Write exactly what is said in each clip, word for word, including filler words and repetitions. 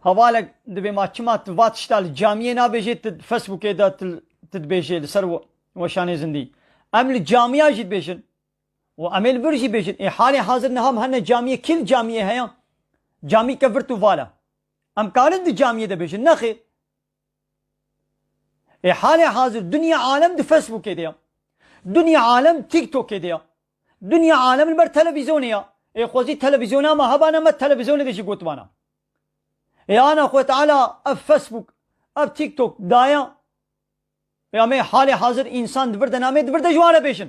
Hevalek dibê ma çima tu va tişta li camiyê nabêjê, tu Facebookê de tu, tu dibêjê li ser we-, weşanê zindî. Em li camiya jî dibêjin. Û em ê li vir jî bêjin. Ê halê hazir niha em hene camiyê, kî li camiyê heye? Camîke virt û vala. Em karin di camiyê de bêjin. Nexêr. Ê halê hazir dinya alem di Facebookê de ya. Dinya alem TikTokê de ya. Dinya alem li ber televîzyonê ya. Ê xwezî televîzyona me hebana me televîzyonê de jî gotibana. Ê ana Xwe Teala ev Facebook, ev TikTok daya. Ê em ê halê hazir însan di vir de namê di vir de ji wan re bêjin.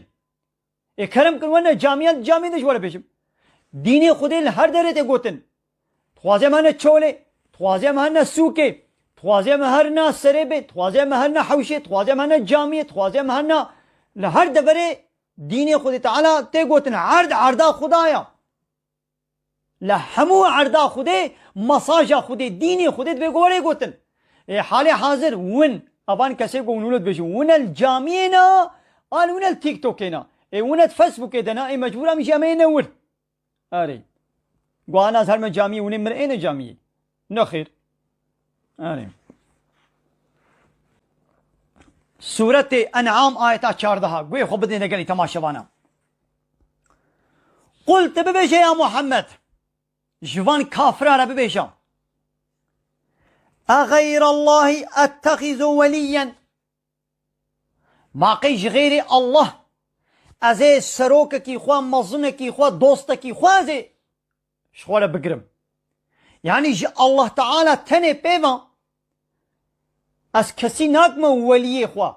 Ê kerem kin wene camiyan di camiyê de ji we re bêjim. Dînê Xwedê li her derê tê gotin. Dixwaze em hene çolê, dixwaze em hene sûkê, dixwaze em herina serê bê, dixwaze em herina hewşê, dixwaze em hene camiyê, dixwaze em herina li her deverê dînê Xwedê Teala tê gotin. Erd erda Xuda ya. Li hemû erda Xwedê, mesaja Xwedê, dînê Xwedê divê ku were gotin. Ê halê hazir win, evan kesê ku hûn wilo dibêjin, win el camiyê ne, an win el TikTokê ne. Ê win el Facebookê de ne, ê mecbûr em jî em ê ne wir. Erê. Guhana ez herme camiyê, winê mir ê ne camiyê. Nexêr. Erê. Sûretê En'am ayeta çardeha. Guhê xwe bidêne gelî temaşevana. Qul, tu bibêje ya Muhammed. Ji van kafira re bibêje. E xeyrallahî ettexizu weliyyen. Ma qey ji xeyrê Allah ez ê serokekî xwe, mezinekî xwe, dostekî xwe ez ê ji xwe re bigirim. Yanî ji Allah Teala tenê pê ve ez kesî nakime weliyê xwe.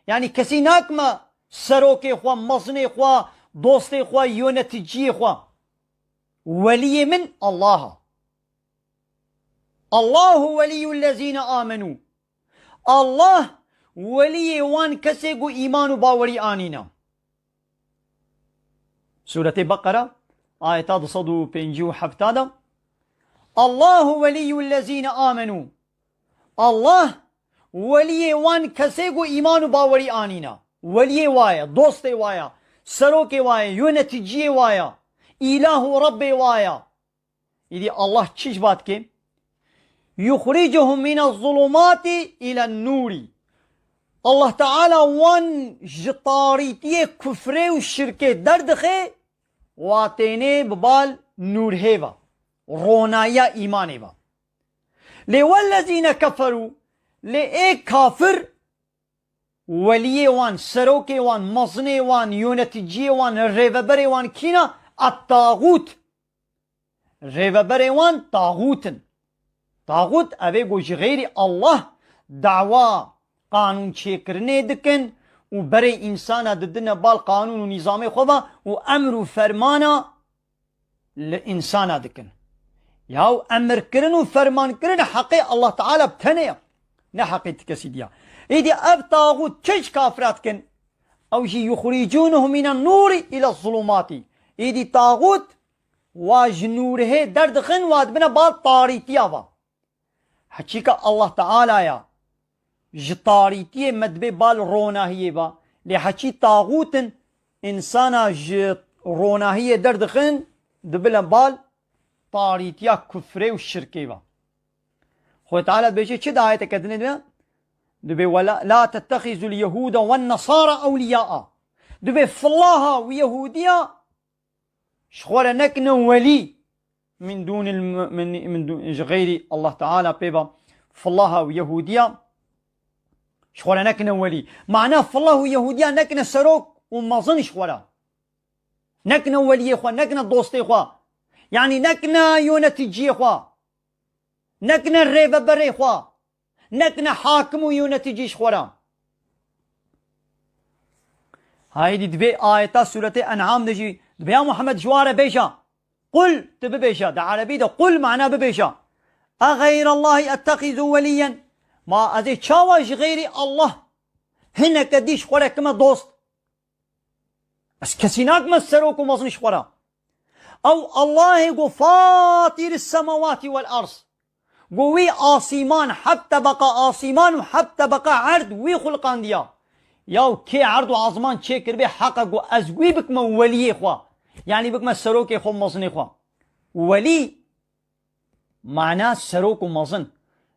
Yanî kesî nakime serokê xwe, mezinê xwe, dostê xwe, yöneticiyê xwe. Weliyê min Allah a. Allahu weliyyullezîne amenû. Allah weliyê wan kesê ku îman û bawerî anîne. Sûretê Beqera, ayeta du sed û pêncî û heft de. Allahu weliyyullezîne amenû. Allah weliyê wan kesê ku îman û bawerî anîne. Weliyê wa ye, dostê wa ye, serokê wa ye, yöneticiyê wa ye, îlah û Rebbê wa ye. Îdî Allah çi ji ba dike? Yuxricuhum mine zulumati ile nûrî. Allah Teala wan ji tarîtiyê kufrê û şirkê derdixe, wa têne bi bal nûrhê ve, ronayiya îmanê ve. Lê wellezîne keferû, lê ê kafir, weliyê wan, serokê wan, mezinê wan, yöneticiyê wan, rêveberê wan kîna? At-tağût. Rêveberê wan taxût in. Taxût ev ê ku ji xeyrî Allah dawa qanûn çêkirinê dikin û berê însana didine bal qanûn û nîzamê xwe ve û emr û fermana li însana dikin. Yaw emirkirin û fermankirin heqê Allah Teala bi tenê ye. Ne heqê ti kesî diya. Êdî ev taxût çi ji kafira dikin? Ew jî yuxricûnehum mîne nûrî île zulûmatî. Êdî taxût wa ji nûrihê derdixin, wa dibine bal tarîtiya ve. Heçîka Allah Teala ya ji tarîtiyê me dibê bal ronahiyê ve. Lê heçî taxût in, însana ji ronahiyê derdixin, dibine bal tarîtiya kufrê û şirkê ve. Xwedê Teala dibêje çi di ayeteke dinê de? Dibê, "Wela, la tettexizul yehude wen nesara ewliyaa." Dibê filaha û yehudiya ji xwe re nekine welî min dûnil mu-, min, min dûn, ji xeyrî Allah Teala pê ve filaha û yehudiya ji xwe re nekine welî. Mana filah û yehudiya nekine serok û mezin ji xwe re. Nekine weliyê xwe, nekine dostê xwe. Yanî nekine yöneticiyê xwe. Nekine rêveberê xwe. Nekine hakim û yöneticî ji xwe re. Haydî dibê ayeta sûretê En'am de jî dibê ya Muhammed ji wan re bêje. Qul, tu bibêje. Di erebî de qul mana bibêje. E xeyrallahî ettexizu weliyyen. Ma ez ê çawa ji xeyrî Allah hineke dî ji xwe re kime dost? Ez kesî nakime serok û mezin ji xwe re. Ew Allahê ku fatîr semawatî wel erd. Ku wî asîman, heft tebeqa asîman û heft tebeqa erd wî xulqandiya. Yaw kê erd û azman çêkiribê heqa ku ez wî bikime weliyê xwe. Yanî bikime serokê xwe, mezinê xwe. Welî Mana serok û mezin.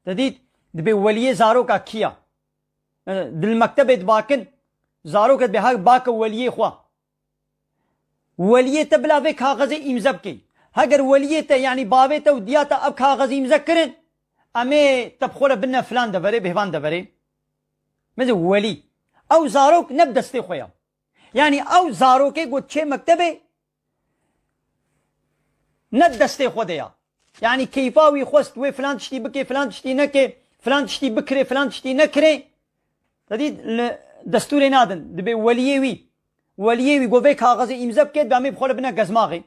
Te dît, dibê weliyê zaroka kî ya? E, di li mektebê dibakin, zarok dibê ha bake weliyê xwe. Weliyê te bila vê kaxezê îmze bikê. Heger weliyê te, yanî bavê te û diya te ev kaxez îmze kirin, em ê te bi xwe re bine filan deverê, bêvan deverê. Mezê welî. Ew zarok ne bi destê xwe ya. Yanî ew zarokê ku diçê mektebê ne di destê xwe de ya. Yanî keyfa wî xwest wê filan tiştî bike, filan tiştî neke, filan tiştî bikire, filan tiştî nekire. Te dît li destûrê nadin. Dibê weliyê wî. Weliyê wî got vê kaxezê îmze bike, dibê em ê bi xwe re bine kezmaxê.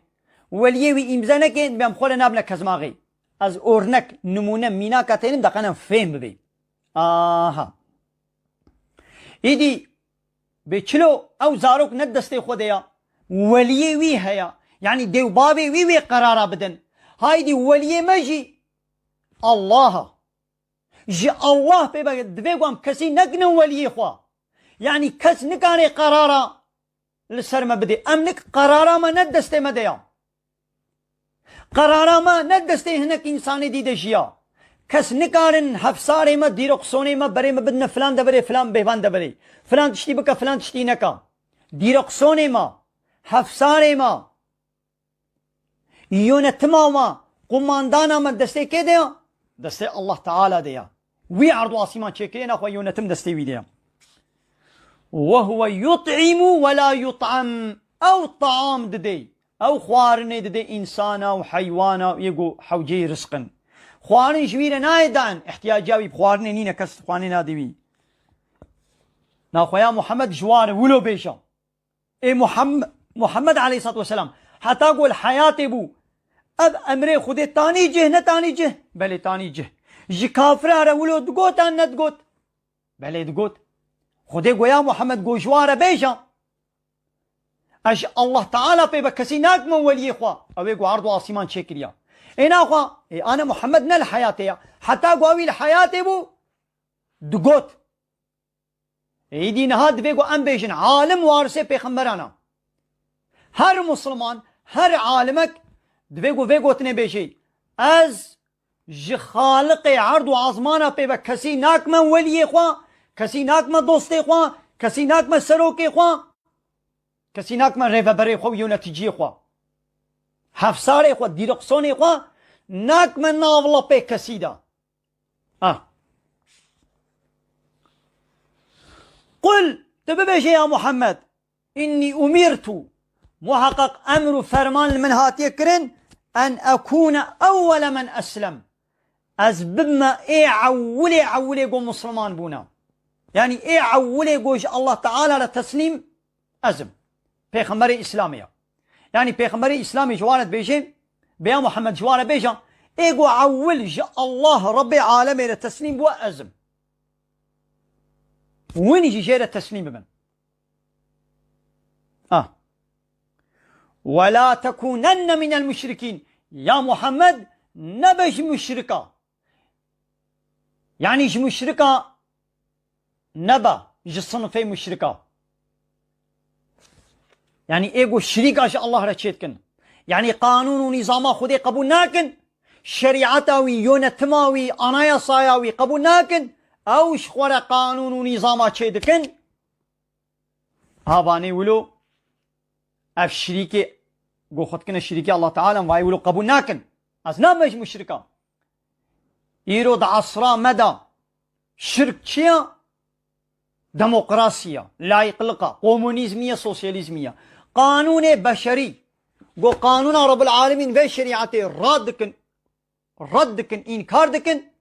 Weliyê wî îmze neke, dibê em xwe re nabine kezmaxê. Ez ornek, nimûne, mînaka tênim de qenem fêm bibê. Aha. Îdî bê çilo ew zarok ne di destê xwe de ya. Weliyê wî heye. Yanî dê û bavê wî wê qerara bidin. Haydî weliyê me jî Allah e. Ji Allah pê be divê ku em kesî nekinin weliyê xwe. Yanî kes nikare qerara li ser me bidê. Em nik qerara me ne di destê me de ya. Qerara me ne destê hinek însanê dî de jiya. Kes nikarin hefsarê me, dîroqsonê me, berê me bidine filan deverê, filan bêvan deverê. Filan tiştî bike, filan tiştî neka. Dîroqsonê me, hefsarê me, yönetima me, qumandana me destê kê de ya? Destê Allah Teala de ya. Wî erd û asîman çêkiriye, naxwe yönetim destê wî de ya. Ve huve yut'imu ve la yut'am. Ew taam didê. Ew xwarinê didê însana û heywana û yê ku hewceyê rizq in. Xwarin ji wî re nayê dan, ihtiyaca wî bi xwarinê nîne, kes xwarinê nadê wî. Naxweya Muhammed ji wan re wilo bêje. Ê Muhammed, Muhammed aleyhissalatu vesselam, heta ku li heyatê bû, ev emrê Xwedê tanî cih, ne tanî cih? Belê tanî cih. Ji kafira re wilo digot an nedigot? Belê digot. Xwedê goya Muhammed got ji wan re bêje. Ez ji Allah Teala pê be kesî nakime weliyê xwe. Ew ê ku erd û asîman çêkiriya. Ê naxwe, ê ane Muhammed ne li heyatê ya. Heta ku ewî li heyatê bû, digot. Êdî niha divê ku em bêjin, alim warisê pêxemberan e. Her Musliman, her alimek divê ku vê gotinê bêjê, ez ji Xaliqê erd û azmana pê ve kesî nakime weliyê xwe, kesî nakime dostê xwe, kesî nakime serokê xwe, kesî nakime rêveberê xwe û yöneticiyê xwe. Hefsarê xwe, dîroqsonê xwe nakime nav lapê kesî de. Ah. Qul, tu bibêje ya Muhammed, innî umirtu, muheqeq emr û ferman li min hatiye kirin, en ekûne ewwele men eslem. Ez bibime ê ewilê ewilê ku Musliman bûne. Yanî ê ewilê ku ji Allah Teala re teslîm ez im. Pêxemberê Îslamê ya. Yanî Pêxemberê Îslamê ji wan re dibêje, bêya Muhammed ji wan re bêje, ê ku ewil ji Allah Rebbê alemê re teslîm bû ez im. Win jî jê re teslîm bibin. Ah. Ve la tekûnenne minel muşrikîn. Ya Muhammed, nebe ji muşrika. Yanî ji muşrika nebe, ji sinifê muşrika. Yanî ê ku şirîka ji Allah re çêdikin. Yanî qanûn û nîzama Xwedê qebûl nakin. Şerîeta wî, yönetima wî, anayasaya wî qebûl nakin. Ew ji xwe re qanûn û nîzama çêdikin. Havanê wilo ev şirîkê, ku xwe dikine şirîkê Allah Teala, vayê wilo qebûl nakin. Ez nabime ji muşrika. Îro di esra me de şirk çi ye? Demokrasî ye, layîqlika, komunîzmî ye, sosyalîzmî ye. Qanûnê beşerî, ku qanûna Rebbil Alemîn vê şerîetê red dikin, red dikin, înkar dikin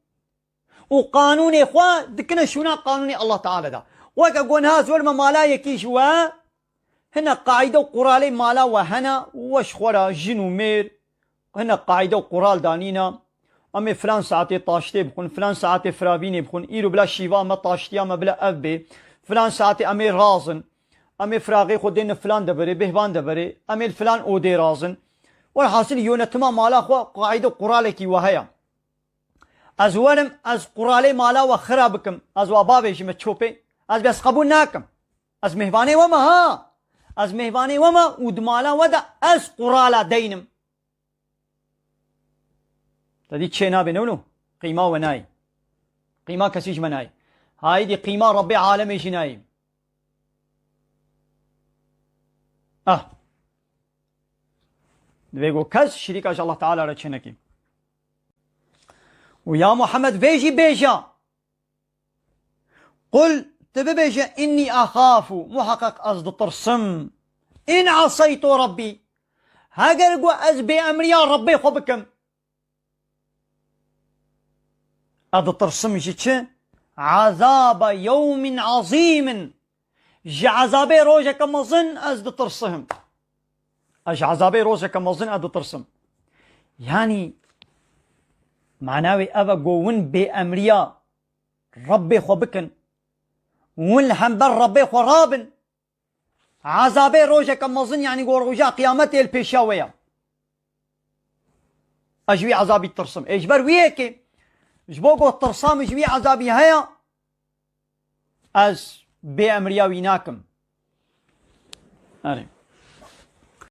û qanûnê xwe dikine şûna qanûnê Allah Teala de. Weke ku niha ez werime mala yekî ji we, hine qaîde û quralê mala we hene, we ji xwe re jin û mêr, hine qaîde û qural danîne. Em ê filan saetê taştê bixwin, filan saetê firavînê bixwin, îro bila şîva me taştiya me bila ev bê, filan saetê em ê razin, em ê firaxê xwe dêne filan deverê, bêhvan deverê, em ê li filan odê razin. Welhasil yönetima mala xwe qaîde û quralekî we heye. Ez werim, ez quralê mala we xira bikim, ez wa bavêjime çopê, ez bes qebûl nakim. Ez mêhvanê we me ha. Ez mêhvanê we me û di mala we de ez qurala deynim. Te dî çê nabê, ne wilo? Qîma we nayê. Qîma kesî ji me nayê. Haydî qîma Rebbê alemê jî nayê. Ah. Divê ku kes şirîka ji Allah Teala re çênekê. Û ya Muhammed vê jî bêje. Qul, tu bibêje, înnî exafu, muheqeq ez ditirsim. În eseytu Rebbî, heger ku ez bêemriya Rebbê xwe bikim. Ez ditirsim ji çi? Ezabe yewmin ezîmin. Ji ezabê rojeke mezin ez ditirsihim. Ez ji ezabê rojeke mezin ez ditirsim. Yanî, mana wê ev e ku win bêemriya Rebbê xwe bikin. Win li hember Rebbê xwe rabin. Ezabê rojeke mezin, yanî ku roja qiyametê li pêşiya we ye. Ez ji wî ezabî ditirsim. Ê ji ber wî yekê, ji bo ku tirsa min ji wî ezabî heye, ez bêemriya wî nakim. Erê.